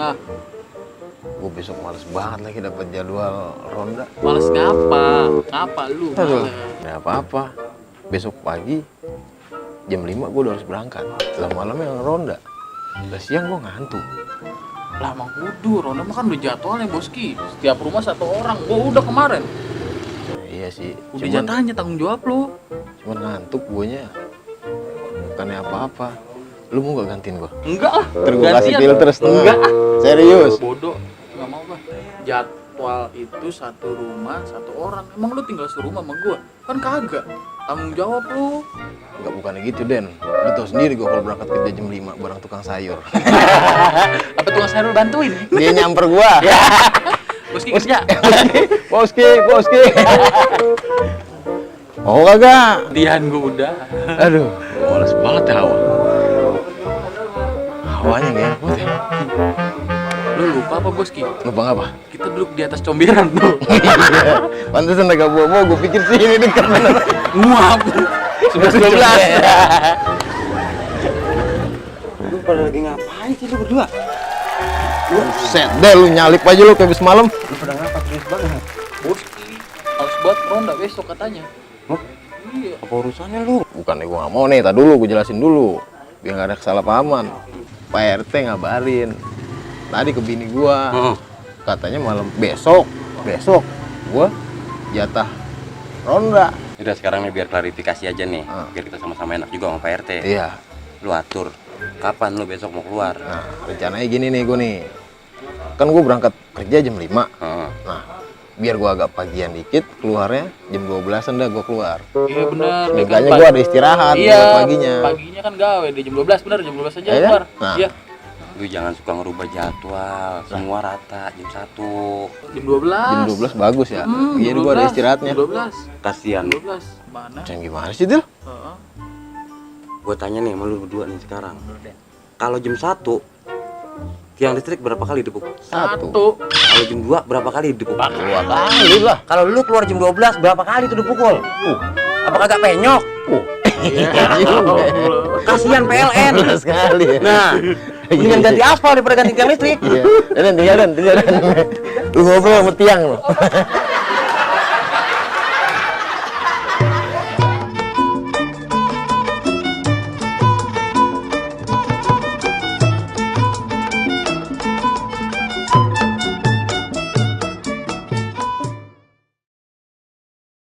Nah, Gue besok males banget lagi dapat jadwal ronda. males ngapa? Ngapa lu? Aduh, Males. nggak apa-apa. Besok pagi jam 5 gue udah harus berangkat. Lah malamnya yang ronda. Lah siang gue ngantuk. Lah emang kudu, ronda mah kan udah jadwalnya Boski. Setiap rumah 1 orang. Gua udah kemarin. Iya sih. Udah jatahnya tanggung jawab lu. Cuman ngantuk guanya. Bukannya apa-apa. Lu mau gak gantiin gua? Enggak lah. Ntar gua kasih gantian. filter setengah. Enggak. Serius? Bodoh. Enggak mau gua. Jadwal itu 1 rumah 1 orang. Emang lu tinggal serumah sama gua? Kan kagak. Tanggung jawab lu. Enggak, bukannya gitu, Den. Lu tau sendiri gua kalau berangkat kerja jam 5 bareng tukang sayur. Apa tukang sayur lu bantuin? Dia nyamper gua. Boski kerja. Boski. Oh kagak. Dian gua udah. Aduh, males banget ya hawa. Hawanya gak enak banget ya. Lu lupa apa Boski? Lupa ngapa? Kita duduk di atas comberan tuh. Pantesan agak bawa-bawa, gua pikir sih ini dekat bener. Muap. 11-12. Lu pada lagi ngapain sih lu berdua? Set deh lu nyalip aja lu kayak semalam. Lu pada ngapa serius banget? Boski harus buat ronda besok katanya. Hah? Iya. Apa urusannya lu? Bukannya gua nggak mau nih, tadi dulu gua jelasin dulu biar nggak ada kesalahpahaman. Pak RT ngabarin tadi ke bini gua, katanya malam besok gua jatah ronda. Udah sekarang nih biar klarifikasi aja nih, biar kita sama-sama enak juga sama Pak RT. Iya. Lu atur, kapan lu besok mau keluar? Nah, rencananya gini nih gua nih, kan gua berangkat kerja jam 5. Nah, biar gua agak pagian dikit, keluarnya jam 12-an dah gua keluar. Iya benar. Seenggaknya gua ada istirahat Iya, buat paginya. Paginya kan gawe di jam 12 benar, jam 12 aja Iya, keluar. nah. Iya. Lu jangan suka ngerubah jadwal, semua rata jam 1. Jam 12. Jam 12 bagus ya. Biar gua ada istirahatnya. 12. Kasihan. 12. Mana? Macam gimana sih, Dil? Heeh. Gua tanya nih sama lu berdua nih sekarang. Kalau jam 1 tiang listrik berapa kali dipukul? 1. Kalau jam 2 berapa kali dipukul? 2 kali lah. Kalau lu keluar jam 12 berapa kali tuh dipukul? Apa kagak penyok? Kasihan PLN. Benar sekali ya. Nah, mendingan ganti aspal daripada ganti tiang listrik. Iya. Dan. Lu ngobrol sama tiang lo.